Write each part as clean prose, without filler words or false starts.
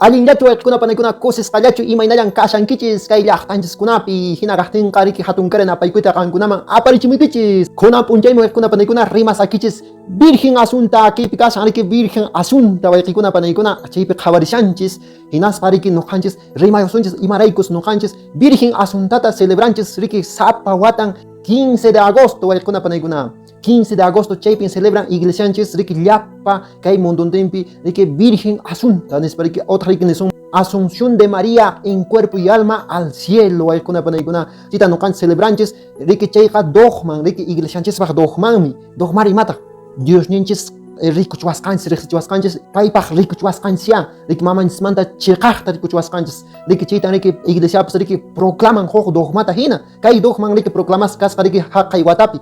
Allinllachu wayqikuna panaykuna kusisqallachu imaynallan kashankichis kay llaqtanchiskunapi hina kaqtinqa riki hatunkaray napaykuyta qankunaman aparichimuykichis. Kunan p'unchaymi wayqikuna panaykuna rimasakichis Virgen Asunta kaypi kashan riki Virgen Asunta wayqikuna panaykuna chaypi qhawarishanchis hinaspa riki nuqanchis rimayusunchis imaraykus nuqanchis Virgen Asuntata celebranchis riki sapa watan 15 de agosto wayqikuna panaykuna. 15 de agosto chaypin celebran iglesianchis riki llapa kay mundontinpi riki Virgen Asunta nispa riki otaq riki nisun Asunción de María en cuerpo y alma al cielo wayqikuna panaykuna chayta nuqanchis celebranchis riki chayqa dogman riki iglesianchispaq dogmanmi. Dogmari imataq? Diosninchis rikuchiwasqanchis, riqsichiwasqanchis, paypaq rikuchiwasqanchisyá, riki mamanchismanta chiqaqta rikuchiwasqanchis, riki chaytan riki iglesiapas riki proclaman huk dogmata hina. Kay dogman riki proclamasqa kasqa riki haqay watapi,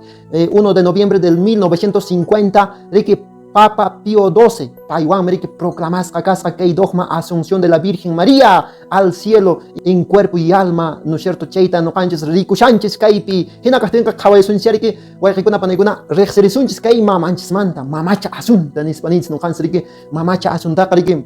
1 de noviembre del 1950 riki Papa Pío XII, paywanmi riki proclamasqa kasqa kay dogma Asunción de la Virgen María al cielo en cuerpo y alma, ¿no es cierto? Chayta nuqanchis rikushanchis kaypi. Hina kaqtinqa qhawaysunchis riki wayqikuna panaykuna riqsirisunchis kay mamanchismanta, mamacha Asunta nispa ninchis nuqanchis riki mamacha Asuntaqa riki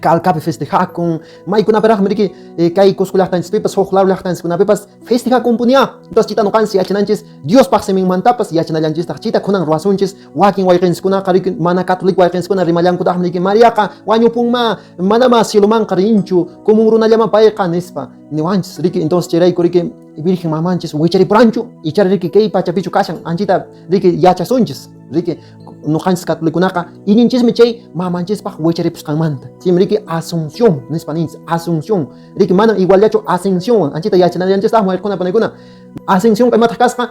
Calcapi festejakun, maykunapiraqmi riki kay Cusco llaqtanchispipas, huk law llaqtanchiskunapipas festejakunpuña. Entonces chayta nuqanchis yachananchis Diospaq siminmantapas yachanallanchistaq. Chayta kunan ruwasunchis. Wakin wayqenchiskunaqa riki mana católico wayqenchiskuna rimallankutaqmi riki Mariaqa wañupunma, manama cielomanqa rinchu, común runallaman payqa nispa niwanchis riki. Entonces chayrayku riki Virgen mamanchis wicharipuranchu, ichari riki kay pachapichu kashan, anchita riki yachasunchis riki nuqanchis catolicokunaqa iñinchismi chay mamanchispaq wicharipusqanmanta. Chaymi riki Asunción nispa ninchis, Asunción riki manan iguallachu Ascensionwan, anchita yachanallanchistaqmi wayqikuna panaykuna. Ascensionqa imataq kasqa?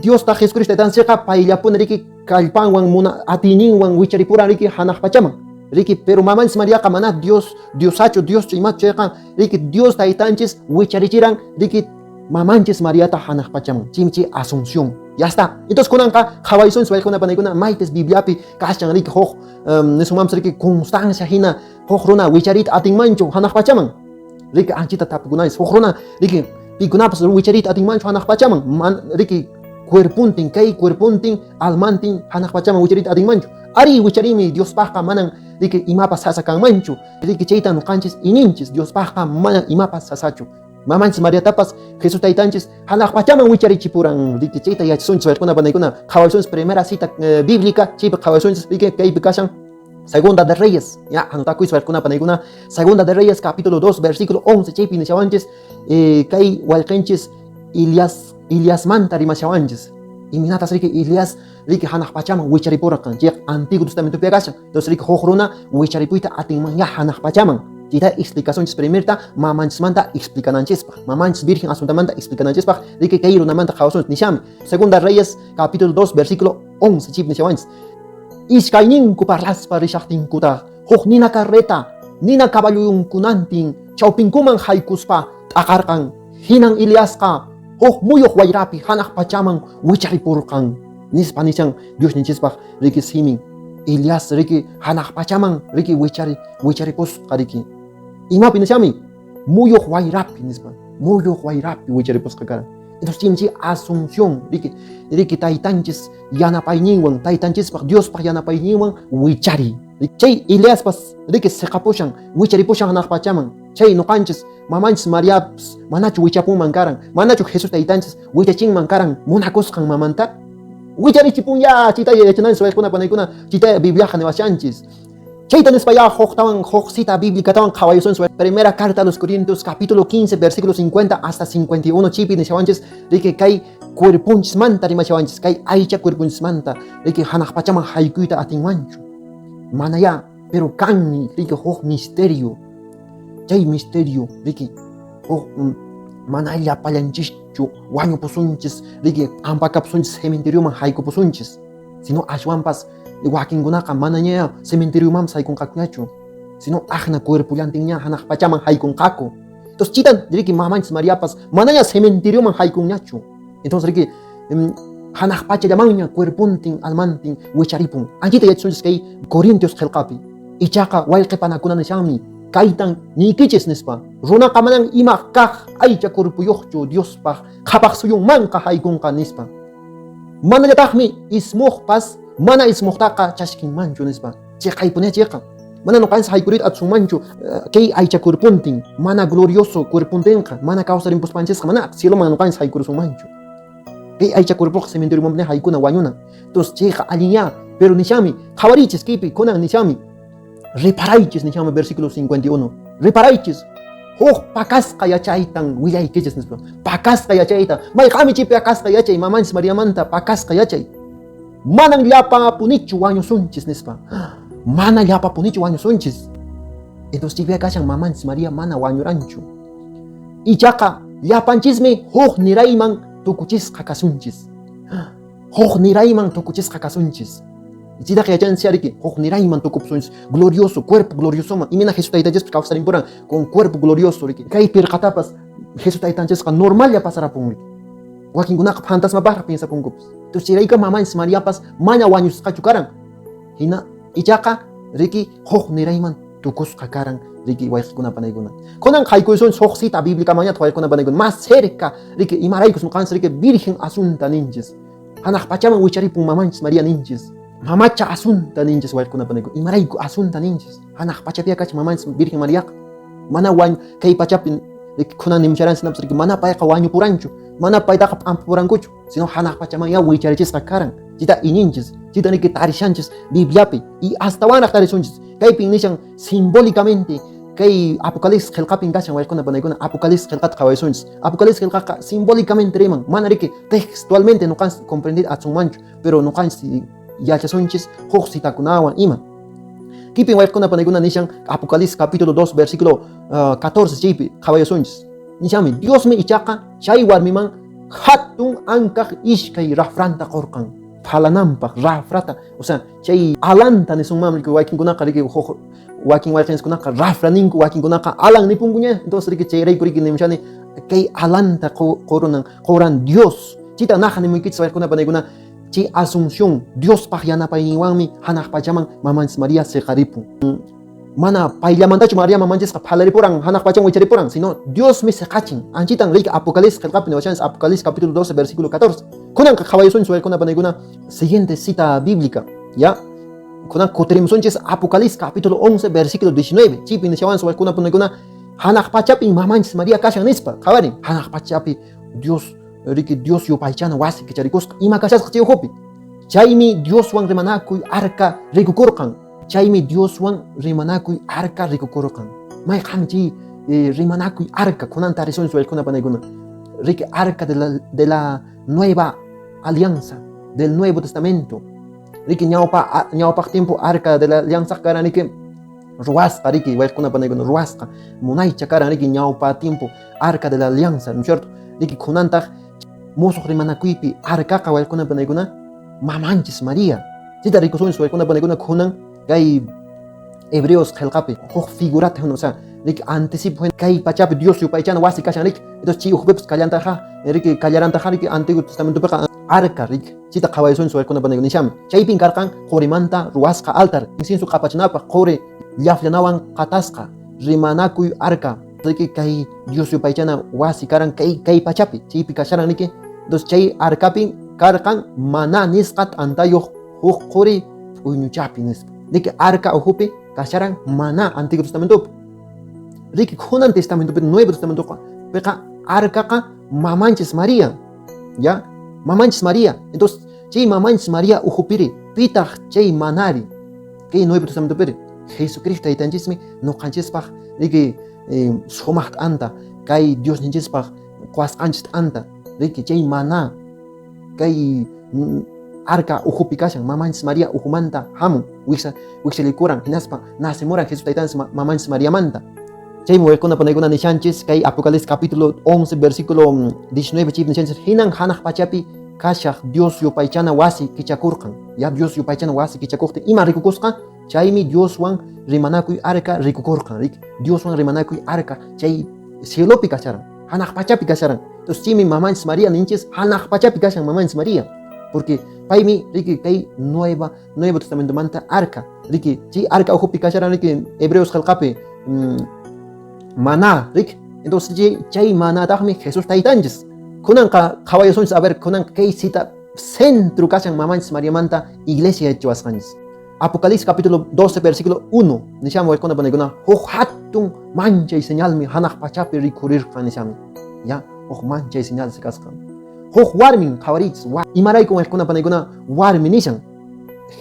Diosta Jesucristo taytanchikqa payllapuni riki kallpanwan muna atiyninwan wicharipuran riki hanaq pachaman. Riki, pero mamanchis Mariaqa mana Dios, Diosachu, Dioschu imachu chayqa riki Dios taytanchis wicharichiran riki mamanchis Mariata hanaq pachaman. Chaymi chay Asunción. Ya está. Entonces kunanqa qhawaysunchis wayqikuna panaykuna maypis Bibliapi kashan riki huk nisunmanpis riki constancia hina huk runa wichariyta atinmanchu hanaq pachaman. Riki anchita tapukunanchis huk runa riki pikunapas wichariyta atinmanchu hanaq pachaman man, riki cuerpontin kay cuerpontin almantin hanaq pachaman wichariyta atinmanchu. Ari wichariymi Diospaqqa manan riki imapas sasa kanmanchu. Riki chayta nuqanchis iñinchis Diospaqqa manan imapas sasachu. Mamanchis Mariatapas Jesús taytanchis hanaq pachaman wicharichipuran. Riki chayta yachasunchis wayqikuna panaykuna qhawaysunchis primera cita bíblica chaypi qhawaysunchis riki kaypi kashan Segunda de Reyes, ya, anotakuychis wayqikuna panaykuna, Segunda de Reyes capítulo 2 versículo 11 chaypi nishawanchis kay wayqinchis Elias Eliasmanta rimashawanchis. Imaynatas riki Elias riki hanaq pachaman wicharipurqan, chayqa Antiguo Testamentopi kashan. Entonces riki huk runa wicharipuyta atinman ya hanaq pachaman. Chayta explicasunchis primerta mamanchismanta explicananchispaq. Mamanchis Virgen Asuntamanta explicananchispaq riki kay runamanta qhawasunchis nishami. Segunda Reyes capítulo 2 versículo 11 chaypi nishawanchis. Iskayninku parlaspa rishaqtinkutaq huk nina carreta, nina caballuyunkunantin chawpinkuman haykuspa t'aqarqan. Hinan Eliasqa huk muyuq wayrapi hanaq pachaman wicharipurqan, nispa nishan Diosninchispaq riki simin. Elias riki hanaq pachaman riki wichari wicharipusqa riki. Imapi nishami? Muyuq wayrapi nispa. Muyuq wayrapi wicharipusqa karan. Entonces chaymi Asunción riki riki taytanchis yanapayninwan, taytanchispaq Diospaq yanapayninwan wichari. Chay Eliaspas riki siqapushan, wicharipushan hanaq pachaman. Chay nuqanchis mamanchis Mariapas manachu wichapunman karan, manachu Jesús taytanchis wichachinman karan munakusqan mamanta? Wicharichipun ya, chayta yachananchis wayqikuna panaykuna, chayta Bibliaqa niwashanchis. Chayta nispa ya huktawan huk cita bíblicatawan qhawayusunchis. Primera carta a los Corintios capítulo 15 versículo 50 hasta 51 chaypi nishawanchis riki kay cuerponchismanta rimashawanchis, kay aycha cuerponchismanta riki hanaq pachaman haykuyta atinmanchu. Mana ya, pero kanmi riki huk misterio. Chay misterio riki huk mana llapallanchischu wañupusunchis riki p'ampakapusunchis cementerioman haykupusunchis. Sino ashwanpas wakinkunaqa manaña cementeriomanpas haykunqakuñachu, sino aqna cuerpollantinña hanaq pachaman haykunqaku. Entonces chaytan riki mamanchis Mariapas manaña cementerioman haykunñachu. Entonces riki hanaq pachallamanña cuerpontin almantin wicharipun. Anchita yachasunchis kay Corintios qelqapi. Ichaqa wayqe panakuna nishanmi kaytan niykichis nispa. Runaqa manan ima kaq aycha cuerpoyuqchu Diospaq qhapaq suyunmanqa haykunqa nispa. Manallataqmi ismuqpas mana ismuqtaqa chashkinmanchu nispa. Chiqaypuni chiqa. Mana nuqanchis haykuriyta atisunmanchu kay aycha cuerpontin, mana glorioso cuerpontinqa, mana kawsarimpuspanchisqa mana cieloman nuqanchis haykurisunmanchu. Kay aycha cuerpoqa cementeriomanpuni haykuna wañuna. Entonces chayqa allinyá, pero nishanmi, qhawariychis kaypi kunan nishanmi, reparaychis nishanmi versículo 51. Reparaychis, huk pakasqa yachaytan willaykichis nispa. Pakasqa yachayta, mayqanmi chay pakasqa yachay, mamanchis Mariamanta pakasqa yachay. Manan llapapunichu wañusunchis nispa. Mana llapapunichu wañusunchis. Entonces chaypiqa kashan mamanchis María mana wañuranchu. Ichaqa llapanchismi huk nirayman tukuchisqa kasunchis. Huk nirayman tukuchisqa kasunchis. Chaytaqa yachanchis riki, huk nirayman tukupusunchis. Glorioso, cuerpo gloriosoman. Imayna Jesús taytanchispas kawsarimpuran con cuerpo glorioso riki. Kay pirqatapas Jesús taytanchisqa normalla pasarapun riki. Wakinkunaqa fantasmapaqraq piensapunkupas. Entonces chayrayku mamanchis Mariapas mana wañusqachu karan. Hina ichaqa riki huk nirayman tukusqa karan riki wayqikuna panaykuna. Kunan haykuysunchis huk cita bíblica mañataq wayqikuna panaykuna. Más cerca riki imaraykus nuqanchis riki Virgen Asunta ninchis. Hanaq pachaman wicharipun mamanchis María ninchis. Mamacha Asunta ninchis wayqikuna panaykuna. Imarayku Asunta ninchis. Hanaq pachapiya kachin mamanchis Virgen Mariaqa. Mana wañ kay pachapi riki kunan nimusharanchis hinapas riki mana payqa wañupuranchu. Mana paytaqa p'ampapurankuchu. Sino hanaq pachaman ya wicharichisqa karan. Chayta iñinchis. Chayta riki tarishanchis Bibliapi. Y astawanraq tarisunchis. Kaypin nishan simbólicamente kay Apocalipsis qillqapin kashan wayqikuna panaykuna. Apocalipsis qillqata qhawaysunchis. Apocalipsis qillqaqa simbólicamente riman. Mana riki textualmente nuqanchis comprender atsunmanchu. Pero nuqanchis yachasunchis huk citakunawan ima. Kipin wayqikuna panaykuna nishan Apocalipsis capítulo 2 versículo 14 chaypi qhawayasunchis. Nishanmi Diosmi ichaqa chay warmiman hatun ankaq ishkay rafranta qurqan. Phalananpaq rafrata, o sea, chay alanta nisunmanmi riki wakinkunaqa riki huk wakin wayqinchiskunaqa rafra ninku, wakinkunaqa alan nipunkuña. Entonces riki chayrayku riki nimushani kay alanta qurunan quran Dios. Chayta naqa nimuykichis wayqikuna panaykuna chay asunción Diospaq yanapayninwanmi hanaq pachaman mamanchis María siqaripun. Mana payllamantachu María mamanchisqa phalaripuran hanaq pachaman wicharipuran, sino Diosmi siqachin. Anchitan riki Apocalipsis qillqapi niwashanchis Apocalipsis capítulo 12 versículo 14. Kunanqa qhawayasunchis wayqikuna panaykuna siguiente cita bíblica, ya. Kunan kutirimusunchis Apocalipsis capítulo 11 versículo 19. Chaypi nishawanchis wayqikuna panaykuna hanaq pachapin mamanchis María kashan nispa. Qhawarin hanaq pachapi Dios riki Dios yupaychana wasi kicharikusqa. Ima kashasqa chay ukhupi. Chaymi Dioswan rimanakuy arca rikukurqan. Chaymi Dioswan rimanakuy arca rikukurqan. Mayqanmi chay rimanakuy arca kunan tarisunchis wayqikuna panaykuna. Riki arca de la nueva alianza del Nuevo Testamento. Riki ñawpa ñawpaq tiempo arca de la alianza karan riki ruwasqa riki wayqikuna panaykuna ruwasqa munaycha karan riki ñawpa tiempo arca de la alianza, ¿no es cierto? Riki kunantaq musuq rimanakuypi arcaqa wayqikuna panaykuna mamanchis María. Chayta rikusunchis wayqikuna panaykuna kunan kay Hebreos qillqapi huk figurata, o sea, riki anticipo kay pachapi Dios yupaychana wasi kashan riki. Entonces chay ukhupipas kallantaqa riki kallarantaqa riki Antiguo Testamentopiqa arca riki. Chayta qhawayasunchis wayqikuna panaykuna nishami. Chaypin karqan qurimanta ruwasqa altar, incienso q'apachinapaq quri llafllanawan qatasqa rimanakuy arca. Riki kay Dios yupaychana wasi karan kay kay pachapi chaypi kasharan riki. Entonces chay arcapin karqan maná nisqa t'antayuq huk quri p'uyñuchapi nispa. Riki arca ukhupi kasharan maná Antiguo Testamentopi. Riki kunan Testamentopi Nuevo Testamentoqa piqa arcaqa mamanchis María. Ya? Mamanchis María. Entonces chay mamanchis María ukhupiri pitaq chay manari kay Nuevo Testamentopiri Jesucristo taytanchismi nuqanchispaq riki sumaq t'anta kay Diosninchispaq quwasqanchis t'anta riki chay maná kay arca ukhupi kashan mamanchis María ukhumanta hamun wikchallikuran hinaspa nacemuran Jesús taytanchis mamanchis Mariamanta. Chaymi wayqikuna panaykuna nishanchis kay Apocalipsis capítulo 11 versículo 19 chaypi nishanchis hinan hanaq pachapi kashaq Dios yupaychana wasi kichakurqan. Ya Dios yupaychana wasi kichakuqtin ima rikukusqa chaymi Dioswan rimanakuy arca rikukurqan riki. Dioswan rimanakuy arca chay cielopi kasharan, hanaq pachapi kasharan. Entonces chaymi mamanchis María ninchis hanaq pachapi kashan mamanchis María. Porque paymi riki kay nueva Nuevo Testamentomanta arca riki chay arca ukhupi kasharan riki Hebreos qillqapi maná riki. Entonces chay manataqmi Jesús taytanchis. Kunanqa qhawayasunchis a ver kunan kay cita centro kashan mamanchis Mariamanta iglesia yachachiwasqanchis. Apocalipsis capítulo 12 versículo 1 nishami wayqikuna panaykuna huk hatun manchay señalmi hanaq pachapi rikhurirqan nishami. Ya, huk manchay señal kasqa. Huk warmin qhawariychis. Imaraykun wayqikuna panaykuna warmi nishan?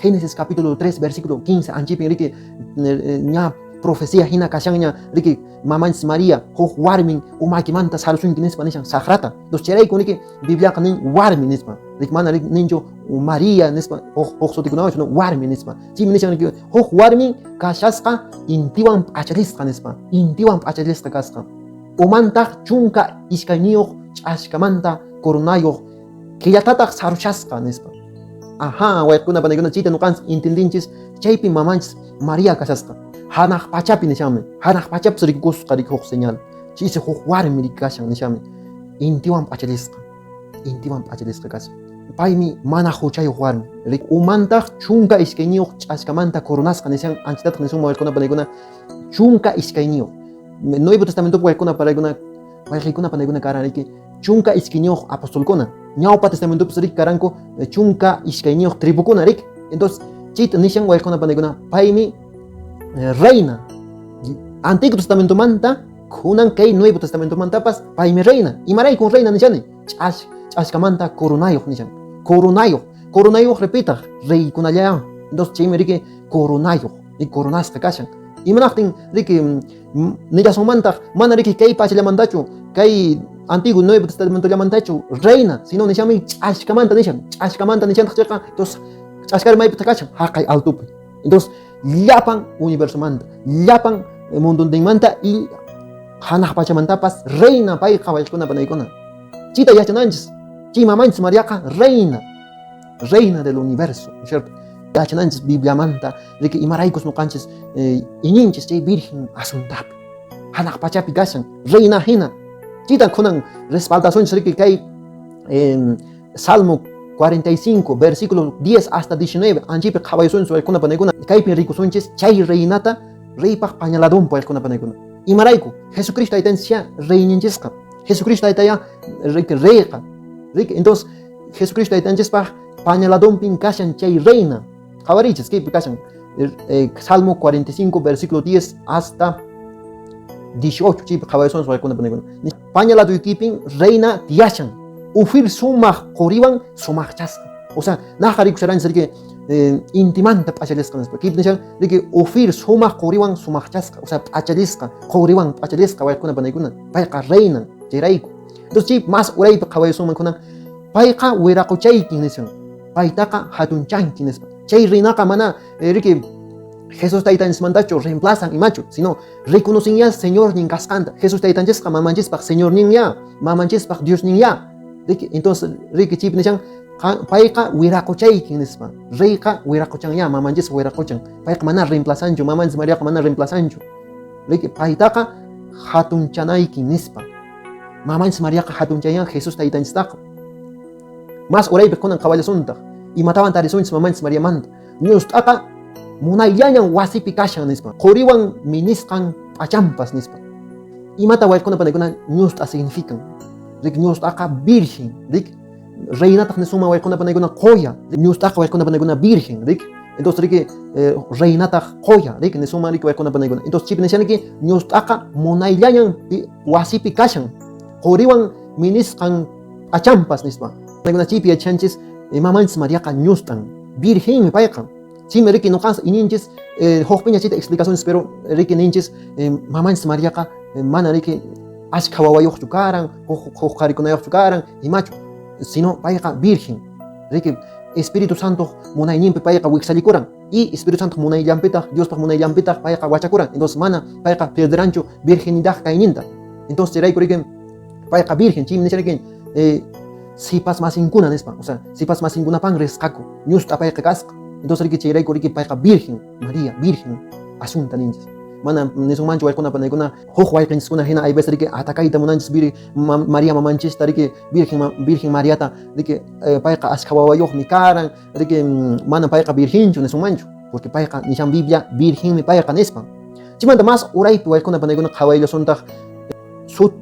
Génesis capítulo 3 versículo 15 anchipin riki ña profecía hina kashanña riki mamanchis María huk warmin umaykimanta sarusunki nispa nishan saqrata. Entonces chayrayku riki Bibliaqa nin warmi nispa. Riki mana ninchu María nispa huk sutikunawanchu no warmi nispa. Chaymi nishan riki huk warmin kashasqa intiwan p'achallisqa nispa. Intiwan p'achallisqa kasqa. Umantaq 12 ch'askamanta coronayuq killatataq sarushasqa nispa. Ajá, wayqikuna panaykuna chayta nuqanchis entendinchis chaypi mamanchis María kashasqa. Hanaq pachapi nishanmi. Hanaq pachapis rikukusqa riki huk señal. Chaysi huk warmi riki kashan nishami. Intiwan p'achallisqa. Intiwan p'achallisqa kashan. Paymi mana huchayuq warmi. Umantaq 12 ch'askamanta coronasqa nishan anchatataq nisunman wayqikuna panaykuna 12. Nuevo Testamentopi wayqikuna panaykuna wayqikuna panaykuna karan riki 12 apostolkuna. Ñawpa Testamentopi riki karanku 12 tribukuna riki. Entonces chayta nishan wayqikuna panaykuna paymi reina. Antiguo Testamentomanta kunan kay Nuevo Testamentomantapas paymi reina. Imaraykun reina nishani? Ch'askamanta coronayuq nishan. Coronayuq. Coronayuq repitaq reykunalla. Entonces chaymi riki coronayuq. Coronasqa kashan. Imanaqtin riki nillasunmantaq mana riki kay pachallamantachu kay Antiguo Nuevo Testamentollamantachu reina, sino nishanmi ch'askamanta nishan. Ch'askamanta nishantaq chayqa entonces ch'askari maypitaq kashan haqay altupi. Entonces llapan universomanta, llapan mundontinmanta y hanaq pachamantapas reina payqa wayqikuna panaykuna. Chayta yachananchis. Chay mamanchis Mariaqa reina, reina del universo, ¿no es cierto? Yachananchis Bibliamanta riki imaraykus nuqanchis iñinchis chay Virgen Asuntapi. Hanaq pachapi kashan, reina hina. Chayta kunan respaldasunchis riki kay Salmo 45, versículo 10 hasta 19, anchipi qhawaysunchis wayqikuna panaykuna. Kaypi rikusunchis chay reinata reypaq pañaladunpi wayqikuna panaykuna. Imarayku Jesucristo taytanchis ya reyninchisqa. Jesucristo taytaya riki reyqa. Riki entonces Jesucristo taytanchispaq pañaladunpin kashan chay reina. Qhawariychis kaypi kashan Salmo 45 versículo 10 hasta 18 chaypi qhawaysunchis wayqikuna panaykuna. Pañaladuykipin reina tiyashan. Ufir sumaq quriwan sumaqchasqa. O sea, naqa rikusharanchis riki intimanta p'achallisqa nispa. Kaypi nishan riki ufir sumaq quriwan sumaqchasqa. O sea, p'achallisqa, quriwan p'achallisqa wayqikuna panaykuna. Payqa reina, chayrayku. Entonces chay mas uraypi qhawaysunman kunan payqa wiraquchaykin nishan. Paytaqa hatunchanki nispa. Chay reinaqa mana riki Jesús taytanchismantachu reemplazan imachu, sino reconocen ya Señornin kasqanta. Jesús taytanchisqa mamanchispaq Señornin ya, mamanchispaq Diosnin ya. Riki, entonces riki chaypi nishan payqa wiraquchaykin nispa. Reyqa wiraquchan ya, mamanchisqa wiraquchan. Payqa mana reemplazanchu, mamanchis Mariaqa mana reemplazanchu. Riki, paytaqa hatunchanaykin nispa. Mamanchis Mariaqa hatunchayan Jesús taytanchistaqa. Mas uraypi kunan qhawallasuntaq. Imatawan tarisunchis mamanchis Mariamanta. Ñust'aqa munayllañan wasipi kashan nispa. Quriwan minisqan p'achampas nispa. Imata wayqikuna panaykuna ñust'a significan. Riki ñust'aqa virgen, riki reinataq nisunman wayqikuna panaykuna qoya. Ñust'aqa wayqikuna panaykuna virgen, riki. Entonces riki reinataq qoya, riki nisunman riki wayqikuna panaykuna. Entonces chaypi nishaniki ñust'aqa munayllañan wasipi kashan. Quriwan minisqan p'achampas nispa. Panaykuna chaypi yachanchis mamanchis Mariaqa ñust'an, virgenmi payqa. Chaymi riki nuqanchis iñinchis hukpiña chayta explicaciones, pero riki ninchis mamanchis Mariaqa mana riki ashkha wawayuqchu karan, huk qharikunayuqchu karan, imachu, sino payqa virgen. Riki Espíritu Santo munayninpi payqa wiksallikuran y Espíritu Santo munayllanpitaq, Diospaq munayllanpitaq payqa wachakuran. Entonces mana payqa perderanchu virginidad kayninta. Entonces chayrayku riki payqa virgen, chaymi nishariki sipas masinkuna nispa, o sea, sipas masinkunapan risqaku, ñust'a payqa kasqa. Entonces riki chayrayku riki payqa virgen, María, virgen, Asunta ninchis. Mana nisunmanchu wayqikuna panaykuna huk wayqinchiskuna hina hay veces riki atakayta munanchis María mamanchista riki Virgen Mariata riki payqa ashkha wawayuqmi karan riki mana payqa virgenchu nisunmanchu, porque payqa nishan Biblia virgenmi payqa nispa. Chaymanta mas uraypi wayqikuna panaykuna qhawayllasuntaq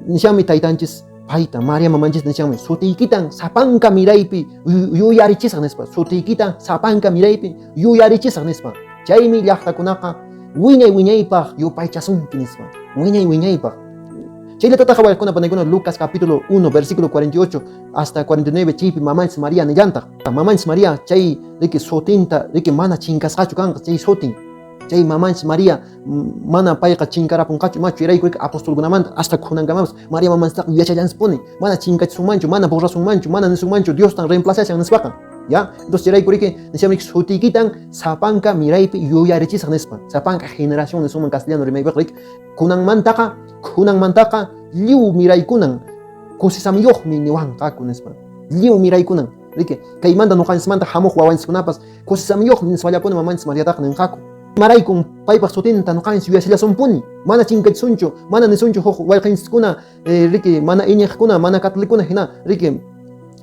nishanmi taytanchis payta María mamanchis nishanmi sutiykitan sapanka miraypi yuyarichisaq nispa, sutiykitan sapanka miraypi yuyarichisaq nispa. Chaymi llaqtakunaqa wiñay wiñaypaq yupaychasunki nispa. Wiñay wiñaypaq. Chayllatataj wayqikuna panaykuna Lucas capítulo 1 versículo 48 hasta 49 chaypi mamanchis María nillantaq. Mamanchis María chay riki sutinta riki mana chinkasqachu kanqa chay sutin. Chay mamanchis María mana payqa chinkarapunqachu machu chayrayku riki apostolkunamanta hasta kunankamapas María mamanchistaqa yuyachallanchispuni. Mana chinkachisunmanchu, mana borrasunmanchu, mana nisunmanchu Diostan reemplazashan nispaqa. Ya? Entonces chayrayku riki nishan riki sutiykitan sapanka miraypi yuyarichisaq nispa. Sapanka generación nisunman castellano rimaypiqa riki. Kunanmantaqa, kunanmantaqa lliw miraykunan kusisamiyoqmi niwanqaku nispa. Lliw miraykunan, riki, kaymanta noqanchismanta hamuq wawanchiskunapas kusisamiyoqmi nispallapuni mamanchis Mariataqa ninqaku. Imaraykun paypaq sutinta noqanchis yuyashallasunpuni, mana chinkachisunchu, mana nisunchu huk wayqenchiskuna, riki, mana iñiqkuna, mana catolicuna hina, riki,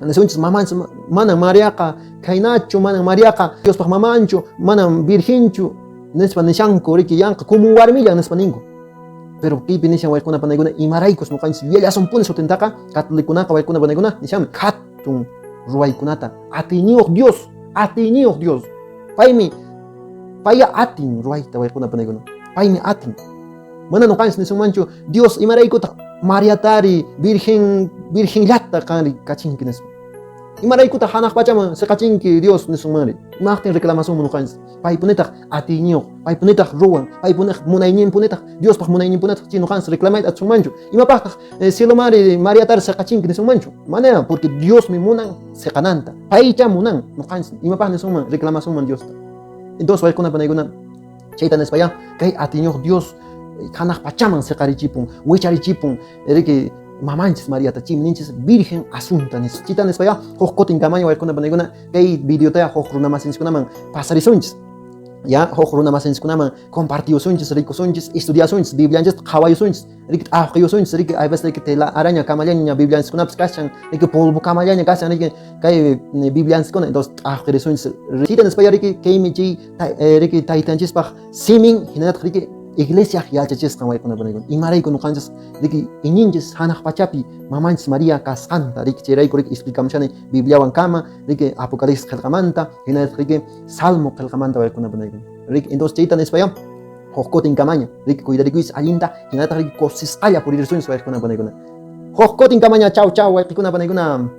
nisunchis mamanchis manan Mariaqa khaynachu, manan Mariaqa Diospaq mamanchu, manan virgenchu nispa nishanku, riki, yanqa común warmillan nispa ninku. Pero kaypi nishan wayquna panaykuna imaraykus noqanchis yuyallasunpuni sutintaqa catolicunaqa wayquna panaykuna nishan hatun ruwaykunata atiyniyuq Dios, atiyniyuq Dios. Paymi paya atin ruwayta wayquna panaykuna. Paymi atin. Mana noqanchis nisunmanchu Dios imaraykutaq Mariatari virgen virgenllata qanri kachinki nispa. Imaraykutaq hanaq pachaman siqachinki Dios nisunmanri. Imaqtin reclamasunman noqanchis. Paypunitaq atiyniyuq, paypunitaq ruwan, paypunitaq munayninpunitaq, Diospaq munayninpunitaq chay noqanchis reclamayta atisunmanchu. Imapaqtaq cielomari Mariatari siqachinki nisunmanchu. Mana, porque Diosmi munan siqananta. Paycha munan noqanchis imapaq nisunman reclamasunman Diosta. Entonces waykuna panaykuna chayta nispayá kay atiyniyuq Dios hanaq pachaman siqarichipun, wicharichipun, riki mamanchis Mariata chaymi ninchis Virgen Asunta nispa. Chayta nispayá huk kutin kamaña waykuna panaykuna kay videotaya huk runa masinchiskunaman pasarisunchis. Ya huk runa masinchiskunaman compartiyusunchis, rikusunchis, estudiasunchis, Biblianchista qhawayusunchis, riki t'aqiyusunchis, riki hay veces riki tela araña kamallaña Biblianchiskunapas kashan, riki polvo kamallaña kashan, riki kay Biblianchiskuna, entonces t'aqirisunchis. Chayta nispaya riki kaymi chay riki taytanchispaq simin hinallataq riki iglesiaq yachachisqan waykuna panaykuna. Imarayku noqanchis riki iñinchis hanaq pachapi mamanchis María kasqanta, riki chayrayku riki explicamushani Bibliawan kama, riki Apocalipsis qillqamanta, hinallataq riki Salmo qillqamanta waykuna panaykuna. Riki entonces chayta nispaya huk kutin kamaña, riki cuidarikuychis allinta, hinallataq riki kusisqalla puririsunchis waykuna panaykuna. Huk kutin kamaña, chau chau waykuna panaykuna.